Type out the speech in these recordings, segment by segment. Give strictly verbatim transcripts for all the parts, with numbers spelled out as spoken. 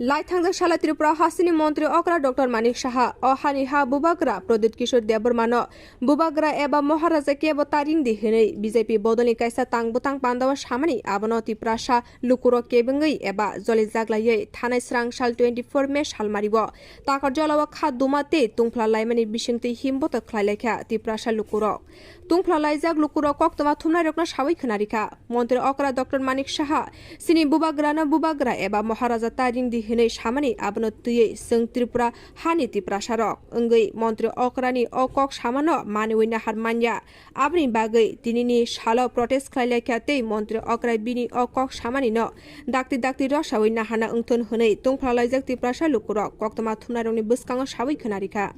Laithangjak sala Tripura hasteni montri okra Doctor Manik Saha o hani ha bubagra Pradyut Kishore Debbarmano bubagra eba Maharaja kebo ta ringdi hinwi B J P bodolni kaisa tang bwtang pandao samani, abono Tiprasa lukurok kebengwi eba joli jaglaiwi thanai srang sal twenty four May salmario Takarjala o kha duma tei tungphla laimani bisingtwi himboto khlai laikha Tiprasa lukurok. Tungphla laijak lukurok koktwma thumnairokno sawi khwnarikha. Montri okra Doctor Manik Saha, chini bubagrano bubagra eba Maharaja ta ringdi hinwi samani, abono twiwi chwng Tripura hani Tiprasarok wngwi montri okrani o kok samano maniwi nahar manya. Aboni bagwi tinini salo protest khlai laikha tei montri okra bini o kok samanino dakti dakti rosawi nahana wngthun hwnwi tungphla laijak Tiprasa lukurok koktwma thumnairokni bwskango sawi khwnarikha.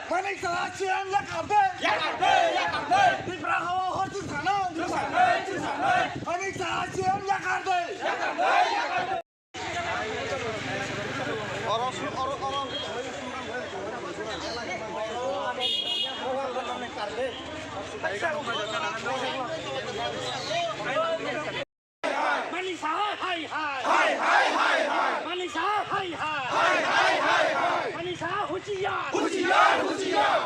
Manik Saha C M yakar de. Yakar de, yakar de. Tipra hawa hor chwng sanai. Chwng sanai, chwng sanai. Manik Saha C M yakar de. Yakar de, yakar de. Oro, oro, oro. Manik Saha hai hai. Hai hai hai hai. Manik Saha hai hai. Hai hai hai hai. Manik Saha husiar. Husiar, husiar.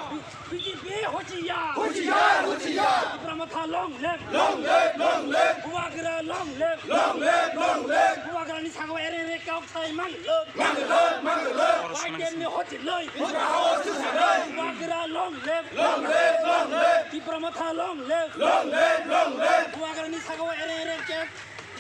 B J P husiar. Husiar, husiar. Tipra Motha long live. Long live, long live. Bubagra long live. Long live, long live. Bubagrani sago ere ere kok sai mang live. Mang live, mang live. Y T F ni hochi live. Tipra hawa chwng sanai. Bubagra long live. Long live, long live. Tipra Motha long live. Long live, long live. Bubagrani sago ere ere kok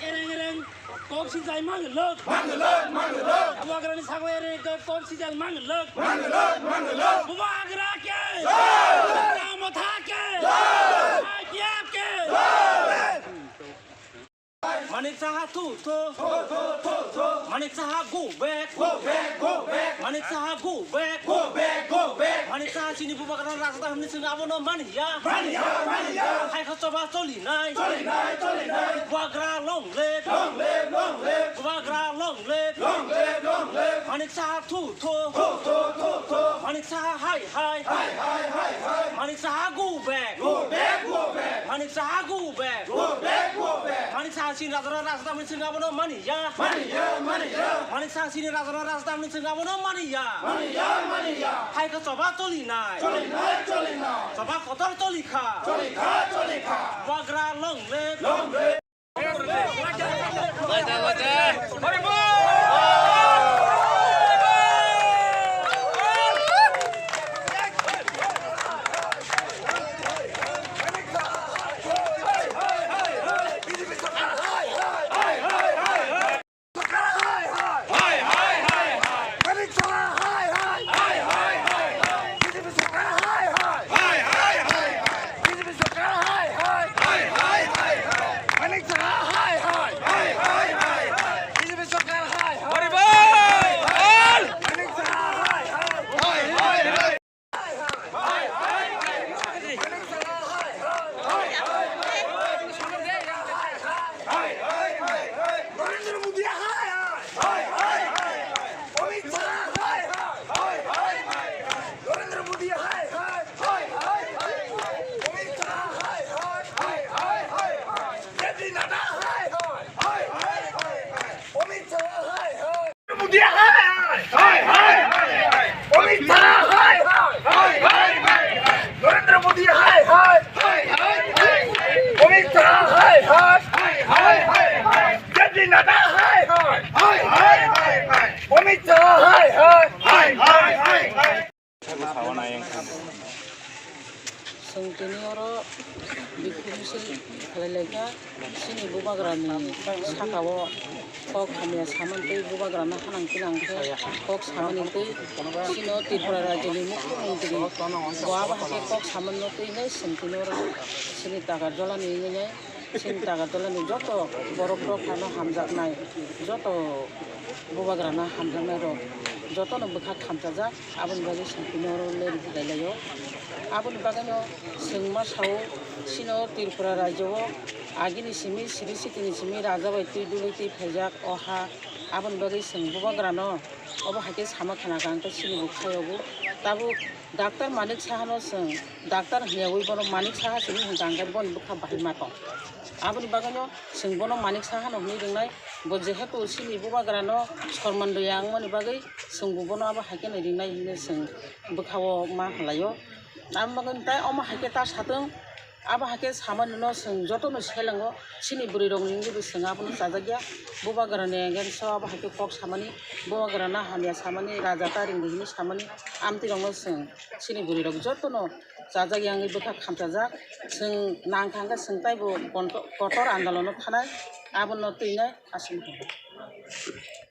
Ereng ereng kok sijai mang lok. Mang lok, mang lok. Bubagrani sago ereng ereng kok sijai mang lok. Mang lok, mang lok. Bubagra ke. Jai. Tipra Motha ke. Jai. I P F ke. Jai. Manik Saha thu thu. Thu, thu, thu, thu. Manik Saha go back. Go back, go back. Manik Saha go back. Go back, go back. Manik Saha chini bubagrano rajada hwnwi chwng abono mani ya. Mani ya, mani ya. Hai kha choba choli nai. Choli nai, choli nai. Bubagra long live. Long live, long live. Bubagra long live. Long live, long live. Manik Saha thu thu. Thu, thu, thu, thu. Manik Saha hai hai. Hai hai hai hai. Manik Saha go back. Go back, go back. Manik Saha go back. Go back, go back. Manik Saha chini rajada rajada hwnwi chwng abono mani ya. Mani ya, mani ya. Manik Saha chini rajada rajada hwnwi chwng abono mani ya. Mani ya, mani ya. Hai kha choba choli nai. Choli nai, choli nai. Choba kotor choli kha. Choli kha, choli kha. Bubagra long live. Long live. Narendra Modi hai hai. Amit Shah hai hai. Narendra Modi hai hai. Amit Shah hai hai. J P Nadda hai hai. Amit Shah hai hai. Modi hai hai. Hai hai hai hai. Amit Shah hai hai. Hai hai hai hai. Narendra Modi hai hai. Hai hai hai hai. Amit Shah hai hai. Hai hai hai hai. J P Nadda hai hai. Hai hai hai hai. Amit Shah hai hai. Hai hai hai hai. Chwng Tini oro bikhum se khlai laikha, chini bubagrani saka o kok hamya samani tei bubagrano hanang tinang khe kok samani tei chini o Tripura rajyoni mukhyamantri bo abo hai khe kok samani no twi nai chwng tini oro chini Takarjala ni wngwi nai. Chini Takarjala ni joto borok rok phano hamjaknai, joto bubagrano hamjaknai rok jotono bwkha khamchajak, aboni bagwi chwng tini oro leri khlai laio. Aboni bagwino chwng ma sao, chini o Tripura rajyo o agini simi siri sitini simi raja bai twi dului twi phaijak o ha, aboni bagwi chwng bubagrano obo hai khe sama khana kha, hwnkhe chini bwkha yogo tabuk Doctor Manik Saha no chwng doctor hwnyawi bono Manik Saha simi hwnkha, hwnkhe boni bwkha bahai ma tong. Aboni bagwino chwng bono Manik Saha no hwnwi ringnai, bo jehetu chini bubagrano sorman rwya wngmani bagwi chwng bo bono abo hai kheno ringnai hwnwi chwng bwkha-o ma hwnlaio. Aboni bagwino tai omo hai khe ta satwng, abo hai khe samani no chwng jotono selengo, chini bwrwi rokni wngwi bo chwng abono chajakya, bubagrani against o abo hai khe kok samani, bubagrano hamya samani, raja ta ringdi hwnwi samani, amtwi rokno chwng chini bwrwi rok jotono chajak yangwi bwkha khamchajak. Chwng nang kha hwnkhe chwng taibo konto-, kotor andolono thanai, abono twinai aswk.